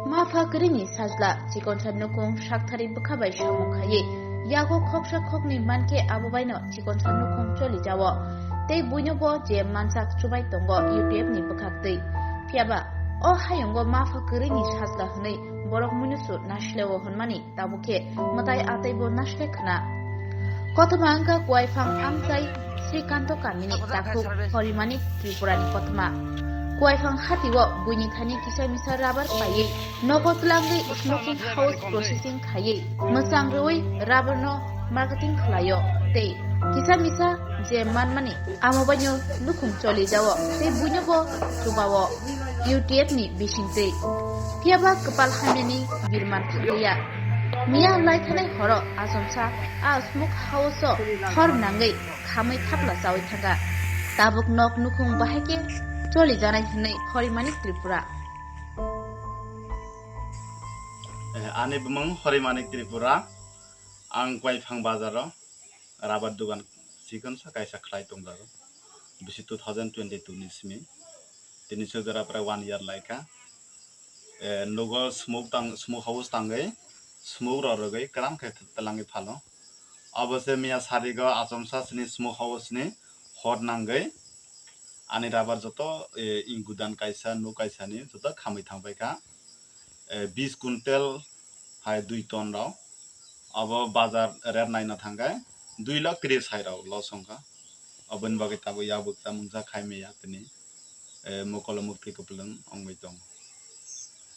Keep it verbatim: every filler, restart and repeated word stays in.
Ma pha kwrwini sajla chikonsa nukhung sakthari bwkha bai samung khaiwi yago khoksa khoknwi mankhe abo baino chikonsa nukhung choli jao. Tei buino bo je manjak chubai tongo U T F ni bwkhak twi. Phiyaba o hayungo ma pha kwrwini sajla hwnwi borok munusu nasileo hwnmani tabukhe mwtai ataibo nasle khna. Kothoma wngkha Kuaiphang amchai Srikanto kamini takhuk Horimanik Tripurani kothoma. Kuaiphang hatio buini thani kisa misa rabar paiwi nogo twlangwi smoking house processing khaiwi mwchang rwui rabar no marketing khlaio tei kisa misa je manmani amo baino nukhung choli jao tei buino bo chubao U T F ni bisingtwi. Phiyaba kwpal hamyani birman thangya. Miya lai thanai horo achomsa a smoke house o hor nangwi khamwi thapla chawi thangkha. Tabuk nok nukhung bahai khe choli janai hwnwi Horimanik Tripura. Eh, ani bumung Horimanik Tripura. Ang Kuaiphang bazaro rabar dugan chikonsa kaisa khlai tongjago. Bisi two thousand twenty-two ni simi. Tini sojora prai one year laikha. Eh, nogo smoke tang, smoke house tangwi, smoke rok rwgwi kram khe twlangwi phalo. Abo se miya sarigo achomsa sini smoke house ni hor nangwi ani rabar joto, eh, ingudan kaisa, nuk kaisa ni joto khamwi thangbai kha. Eh, bis kuntel hai dui ton rok. Abo bazar rate naina thangkhe dui lakh tris hai rok loss wngkha. Aboni bagwi tabuk yabuk chamung cha khai maya tini, eh, mokolo mukti kwplwng wngwi tongo.